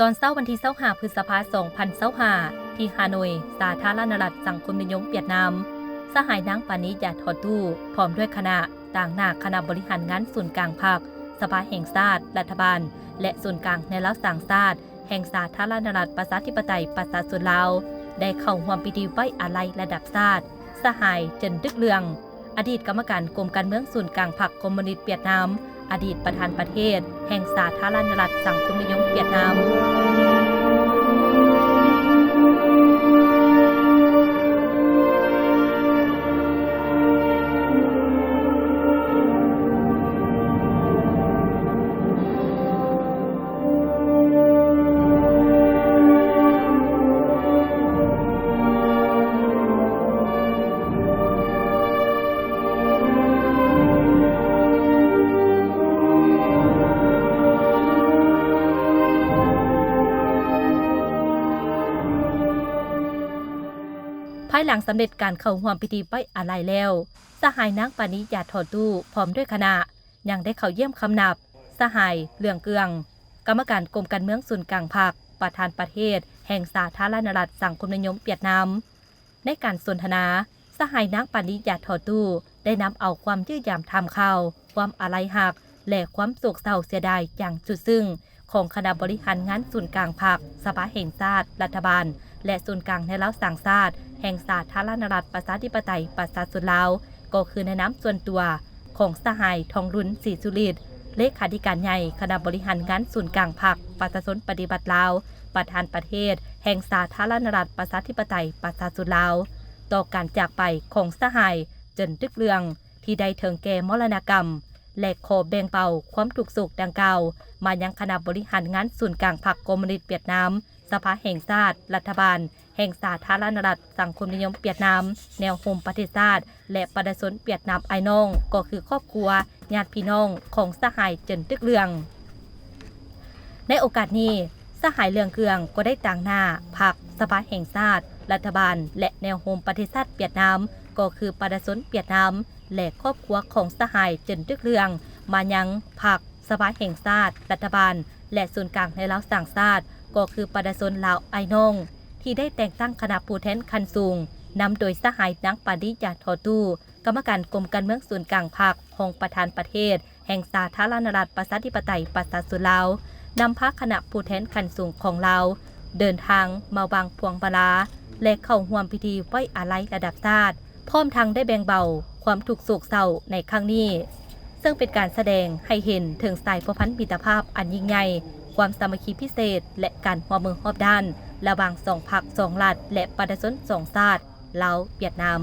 ຕອນເຊົ້າວັນທີຊາວຫ້າ ພຶດສະພາ ສອງພັນຊາວຫ້າ ທີ່ຮ່າໂນຍ ສາທາລະນະລັດສັງຄົມນິຍົມຫວຽດນາມ, ສະຫາຍນາງ ປານີ ຢາທໍ່ຕູ້ ພ້ອມດ້ວຍຄະນະ ຕາງໜ້າຄະນະບໍລິຫານງານສູນກາງພັກ, ສະພາແຫ່ງຊາດ, ລັດຖະບານ ແລະ ສູນກາງແນວລາວສ້າງຊາດ ແຫ່ງສາທາລະນະລັດປະຊາທິປະໄຕປະຊາຊົນລາວ ໄດ້ເຂົ້າຮ່ວມພິທີໄວ້ອາໄລລະດັບຊາດ ສະຫາຍ ເຈິນ ດຶກເລື່ອງ ອະດີດກຳມະການກົມການເມືອງສູນກາງພັກຄອມມູນິດຫວຽດນາມ, ອະດີດປະທານປະເທດແຫ່ງສາທາລະນະລັດສັງຄົມນິຍົມຫວຽດນາມ. ພາຍຫຼັງສຳເລັດການເຂົ້າຮ່ວມພິທີໄວ້ອາໄລແລ້ວ, ສະຫາຍນາງ ປານີ ຢາທໍ່ຕູ້ ພ້ອມດ້ວຍຄະນະ ຍັງໄດ້ເຂົ້າຢ້ຽມຄຳນັບ ສະຫາຍ ເລື່ອງເກືອງ ກຳມະການກົມການເມືອງສູນກາງພັກ, ປະທານປະເທດແຫ່ງສາທາລະນະລັດສັງຄົມນິຍົມຫວຽດນາມ. ໃນການສົນທະນາ, ສະຫາຍນາງ ປານີ ຢາທໍ່ຕູ້ ໄດ້ນຳເອົາຄວາມຢ້ຽມຢາມຖາມຂ່າວ, ຄວາມອາໄລຮັກ ແລະ ຄວາມໂສກເສົ້າເສຍດາຍຢ່າງສຸດຊຶ້ງ ຂອງຄະນະບໍລິຫານງານສູນກາງພັກ, ສະພາແຫ່ງຊາດ, ລັດຖະບານ ແລະ ສູນກາງແນວລາວສ້າງຊາດ ແຫ່ງສາທາລະນະລັດປະຊາທິປະໄຕປະຊາຊົນລາວ, ກໍຄືໃນນາມສ່ວນຕົວຂອງສະຫາຍ ທອງລຸນ ສີສຸລິດ ເລຂາທິການໃຫຍ່ຄະນະບໍລິຫານງານສູນກາງພັກປະຊາຊົນປະຕິວັດລາວ, ປະທານປະເທດແຫ່ງສາທາລະນະລັດປະຊາທິປະໄຕປະຊາຊົນລາວ, ຕໍ່ການຈາກໄປຂອງສະຫາຍ ເຈິນ ດຶກເລື່ອງ ທີ່ໄດ້ເຖິງແກ່ມໍລະນະກຳ ແລະ ຂໍແບ່ງເບົາຄວາມທຸກໂສກດັ່ງກ່າວມາຍັງຄະນະບໍລິຫານງານສູນກາງພັກຄອມມູນິດຫວຽດນາມ, ສະພາແຫ່ງຊາດ, ລັດຖະບານແຫ່ງສາທາລະນະລັດສັງຄົມນິຍົມຫວຽດນາມ, ແນວໂຮມປະເທດຊາດ ແລະ ປະຊາຊົນຫວຽດນາມອ້າຍນ້ອງ ກໍຄືຄອບຄົວ, ຍາດພີ່ນ້ອງຂອງສະຫາຍ ເຈິນ ດຶກເລື່ອງ. ໃນໂອກາດນີ້, ສະຫາຍ ເລື່ອງເກືອງ ກໍໄດ້ຕາງໜ້າພັກ, ສະພາແຫ່ງຊາດ, ລັດຖະບານ ແລະ ແນວໂຮມປະເທດຊາດຫວຽດນາມ ກໍຄືປະຊາຊົນຫວຽດນາມ ແລະ ຄອບຄົວຂອງສະຫາຍ ເຈິນ ດຶກເລື່ອງ ມາຍັງພັກ, ສະພາແຫ່ງຊາດ, ລັດຖະບານ ແລະ ສູນກາງແນວລາວສ້າງຊາດ ກໍຄືປະຊາຊົນລາວອ້າຍນ້ອງ ທີ່ໄດ້ແຕ່ງຕັ້ງຄະນະຜູ້ແທນຂັ້ນສູງ ນຳໂດຍສະຫາຍ ນາງ ປານີ ຢາທໍ່ຕູ້ ກຳມະການກົມການເມືອງສູນກາງພັກ, ຮອງປະທານປະເທດແຫ່ງສາທາລະນະລັດປະຊາທິປະໄຕປະຊາຊົນລາວ, ນຳພາຄະນະຜູ້ແທນຂັ້ນສູງຂອງລາວ ເດີນທາງມາວາງພວງມາລາ ແລະ ເຂົ້າຮ່ວມພິທີໄວ້ອາໄລລະດັບຊາດ, ພ້ອມທັງໄດ້ແບ່ງເບົາຄວາມທຸກໂສກເສົ້າໃນຄັ້ງນີ້, ເຊິ່ງເປັນການສະແດງໃຫ້ເຫັນເຖິງສາຍພົວພັນມິດຕະພາບອັນຍິ່ງໃຫຍ່, ຄວາມສາມັກຄີພິເສດ ແລະ ການຮ່ວມມືຮອບດ້ານ ລະຫວ່າງສອງພັກສອງລັດ ແລະ ປະຊາຊົນສອງຊາດ ລາວ-ຫວຽດນາມ.